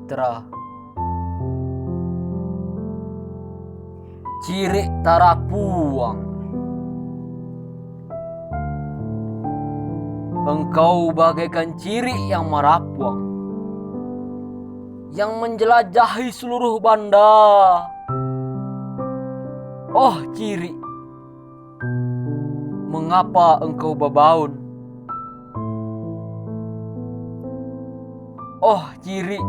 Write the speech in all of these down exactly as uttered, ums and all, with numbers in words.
Tra. Cirik tarapuang. Engkau bagaikan cirik yang marapuang, yang menjelajahi seluruh banda. Oh cirik, mengapa engkau babaun? Oh cirik,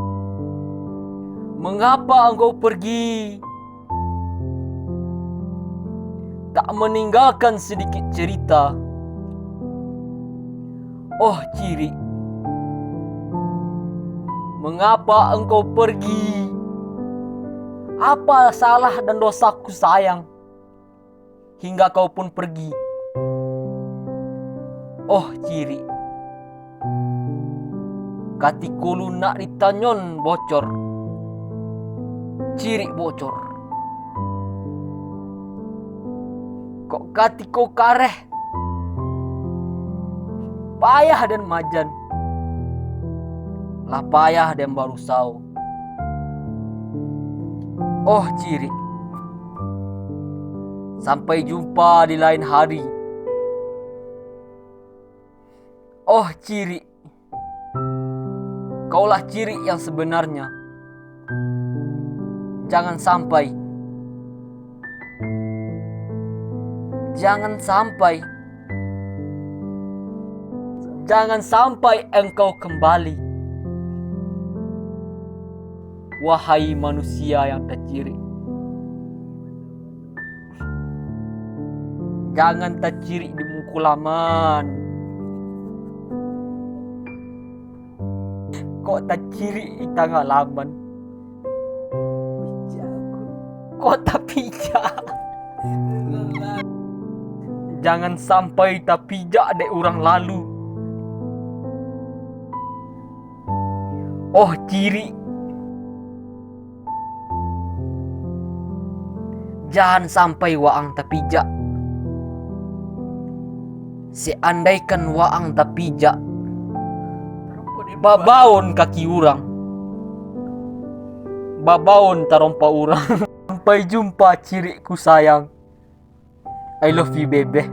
mengapa engkau pergi, tak meninggalkan sedikit cerita? Oh cirik, mengapa engkau pergi? Apa salah dan dosaku, sayang, hingga kau pun pergi? Oh cirik, katiko lunak ditanyon bocor, cirik bocor. Kok katiko kareh, payah den majan, lah payah den barusaho. Oh cirik, sampai jumpa di lain hari. Oh cirik, kaulah cirik yang sebenarnya. Jangan sampai, jangan sampai, jangan sampai engkau kembali, wahai manusia yang tacirik. Jangan tacirik di muko laman. Kok tacirik di tangah laman? Kok tapijak? Jangan sampai tapijak dek urang lalu. Oh cirik, jan sampai waang tapijak. Seandaikan waang tapijak, babaun kaki urang, babaun tarompa urang. Sampai jumpa cirikku sayang. I love you, baby.